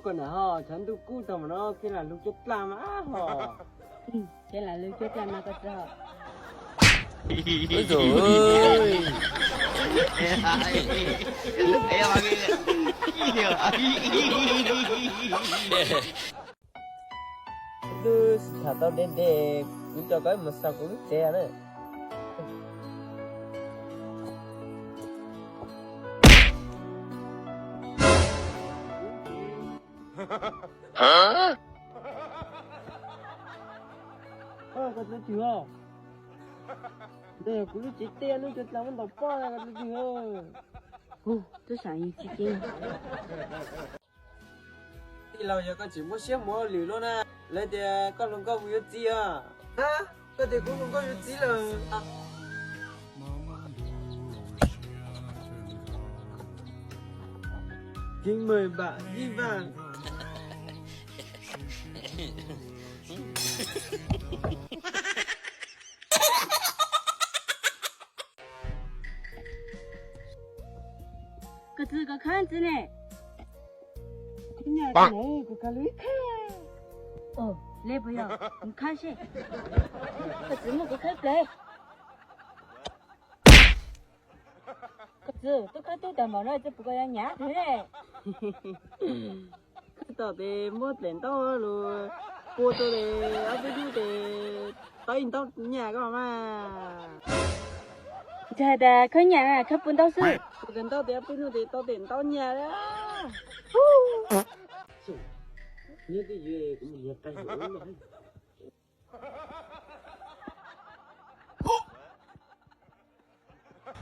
Koj niam ho, tshav ntuj kub tag mas no kheev lam lug cuab dlaj mas ho. Kheev lam lug cuab dlaj mas koj txiv ho. Twb tham tau ntev ntev, kuv coj koj mus xa kuv lub tsev na. Koj tus twg os? Ntawm kuv lub tsev tiaj lub cov dlaj muab ntaus pob koj tus twg os? Hu, twb xav yeej tsis ceeb. Tij laug, yog koj tsis muab siab mus ua lwm lub na, lawv tias koj hluas nkauj mus yuav txiv os. Koj tias kuv hluas nkauj yuav txiv lawm. Kính mời bạn Vĩ Vang. Koj txiv, koj khawb ntxiv ne. Kuv nyaj kuv khawb lub ib khawb. Os, le puas yog? Kuv khawb seb. Koj txiv muab kuv khawb ple. Koj txiv, tub khawb tub tag npaum no txiv puas koj yuav nyav twg ne? Khawb tau tes muab daim ntaub lug pua rau tes ob peb hnub tes tau ib ntaub nyaj koj mas. Ntshai tas khawb nyaj, khawb pua ntaub xwb. Pua ntaub tes ob peb hnub tes tau tes ntaub nyaj.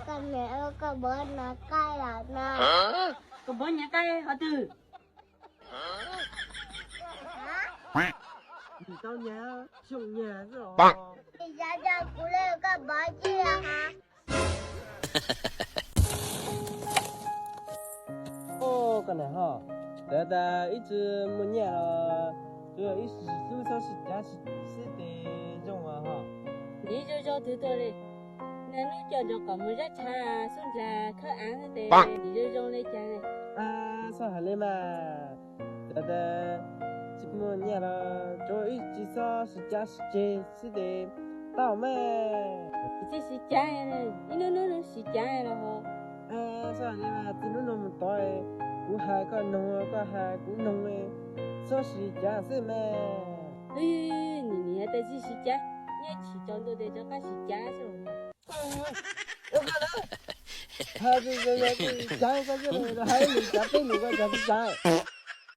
Koj niam, koj npawv nyav qaib lawm na. Koj npawv nyav qaib qhov twg? Tsis tau nyag, xyoo nyag xwb os. Tsis xav coj kuv li, koj npawv tsis yog hab. Koj niam ho, txawm tas ib tsi muaj nyaj los tsuas yog ib sim hlub txhob sib cav sib ceg xwb tes zoo os ho. Nim zoo zoo twg tuaj li, niaj hnub coj ntsoov kom mus zab tshav xub nrag khawb av xwb tes nim zoo zoo li cas li. Txhob hais li mas, txawm tas tsis muaj nyaj los tsuas ib tsi txhob sib cav sib ceg xwb tes tau mas. Tsis sib cav, ib hnub hnub sib cav los ho. Txhob hais li mas, txij hnub no mus tod kuv hais koj noog, koj hais kuv noog, txhob sib cav xwb mas. Nim nim hais tias tsis sib cav, nyob tsis tsaus ntuj tes rov qab sib cav xwb. Hais tsis cav koj xwb, hais lus cav peb lus koj cas tsis cav.